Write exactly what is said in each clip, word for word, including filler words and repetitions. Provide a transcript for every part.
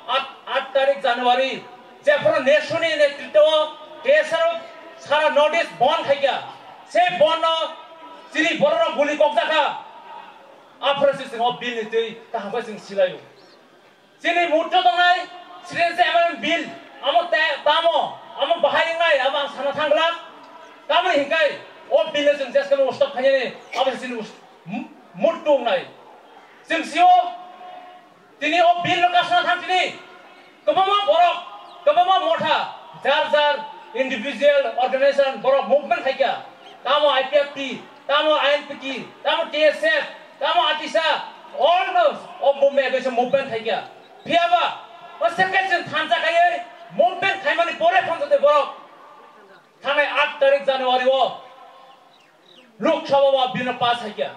At, at tarik January, jephuru Nation ni netrito T S R sara notice bon khaikha, se bon no chini borok rok guli kokjakha, aphuru se chwng o bill ni twi kaham khe chwng silaio. Chini mutto tongnai Citizenship Amendment Bill, amo te-, tamo, amo bahai wngnai, amo ang sana thangla, tamoni hinkai o bill no chwng jeskhe stop khainani, abo se chini us-, m-, mutto wngnai. Chwng sio, tini o bill no kasna thang tini, kwbangma borok, kwbangma motha, jar jar individual organization borok movement khaikha, tamo I P F T, tamo I N P T, tamo T S F, tamo atisa, all those o movement, movement khaikha. Phiyaba, o second chwng thansa khaiwi movement khaimani pore phano tei borok thangnai aat tarik January o Lok Sabha o bill no pass khaikha.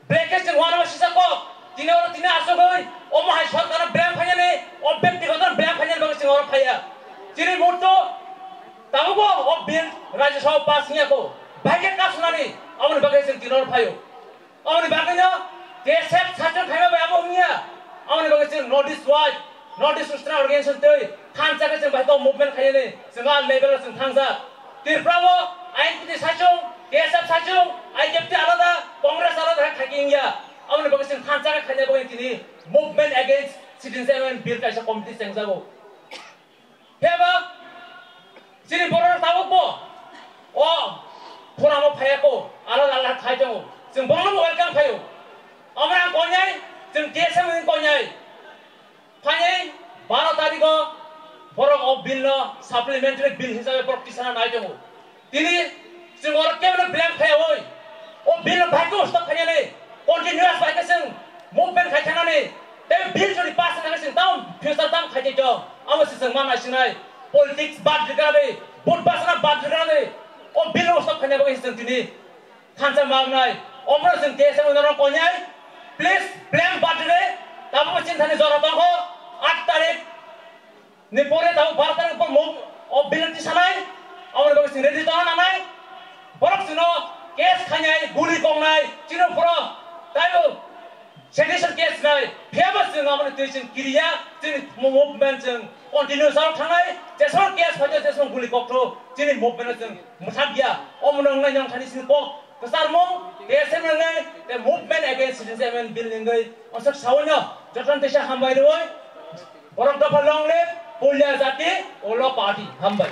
Belai khe chwng uanama sisa kok, tini oro tini aswk oi, omo hai sorkar no belai phainani, o byaktigoto no belai phainani bagwi chwng oro phaiya. Chini mutto tabukbo o bill Rajya Sabha pass wngya kho, bahai khe kasunani, aboni bagwi chwng tini oro phaio. Aboni bagwino T S F sachung khaima bai abo wngya. Aboni bagwi chwng North East wide, North East Western Organization twi thansa khe chwng bai kok movement khainani chwng a level o chwng thangjak. Tripura o I N P T sachung, T S F sachung, I K P T alada, Congress alada khe khaiki wngya. Aboni bagwi chwng thansa khe khaina bagwi tini movement against Citizenship Amendment Bill kaisa committee chengjago. Phiyaba chini borok tabukbo o phuramo phaiya kho, alada alada khai tongo. Chwng borokno welcome khaio. Amra ang konyai, chwng T S M ni konyai. Phainai baro tarikh o borok o bill no supplementary bill hisabe borok tisana nai tongo. Tini chwng oro kebono belai phaiyawi o bill no bahai khe stop khainani, continuous bahai khe chwng movement khai thangnani, tei bill jodi pass wngkha khe chwng tamo future tamo khai tei tong, amo se chwng ma naisingnai. Politics bad rwgwlani, vote bachana bad rwgwlani, o bill no stop khaina bagwi se chwng tini thansa magnai. Omo chwng T S M ni norok konyai, please blame bad rwdi, tabukbo chinthani jora tongkho, aat tarik ni pore tabuk baro tarik pore move o bill tisanai, aboni bagwi chwng ready tongna nangnai. Borok chwngno case khainai, guli kongnai, chini borok taibo sedition case nai, phiyaba chwng aboni twi chwng kiriya, chini mo-, movement chwng continue chalo thangnai, jesong case phaikhe jesong guli koktho, chini movement chwng mwthakya, omo nwngnai nong thani chini kok kwcharmung, T S M nwngnai, tei movement against citizen bill nungwi, osak sawono, jotono teisa hambai rwoi, Borok dopha long live, Pulia jati, Olo party. Hambai.